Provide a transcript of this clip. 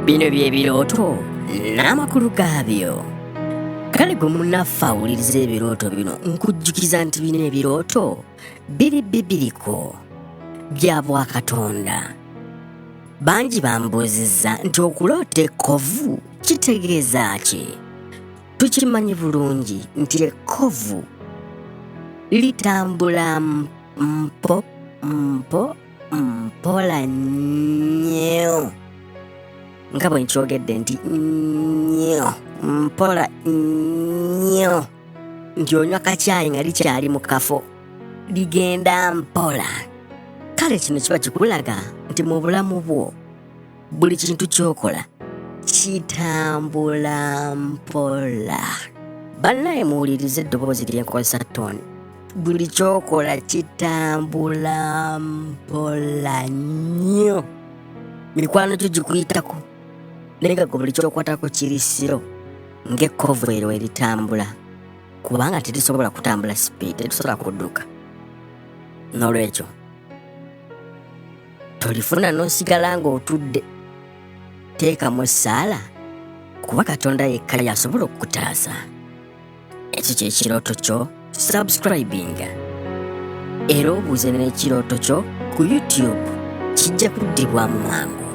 Bino bye birooto n'amakulu gaabyo. Kale gwe munnaffe awuliriza ebirooto bino, nkujjukiza nti bino ebirooto biri bibiriko bya bwakatonda. Bangi bambuuzizza nti okuloota ekkovu kitegeeza ki? Tukimanyi bulungi nti ekkovu litambula mpo mpo mpola nnyo, nga bwe nkyogedde nti nnyo mpola nnyo, nti onywa kacyayi nga likyali mu kafo, ligenda mpola. Kale kino kiba kikulaga nti mu bulamu bwo buli kintu ky'okola kitambula mpola. Bannaye muwulirize eddoboozi lyenkozesa toni. Buli kyokola kitambula mpola nnyo. Mikwano gyo gikuyitako, naye nga gwe buli kyokwatako kiri siro ng'ekkovu eryo eritambula, kubanga terisobola kutambula sipiidi, terisobola kudduka. N'olwekyo tolifuna n'osigala ng'otudde, teekamu essaala, kuba Katonda yekka y'asobola okukutaasa. Ekyo kye kirooto kyo. Subscribinga era obuuze n'ekirooto kyo ku YouTube, kijja kuddibwamu mangu.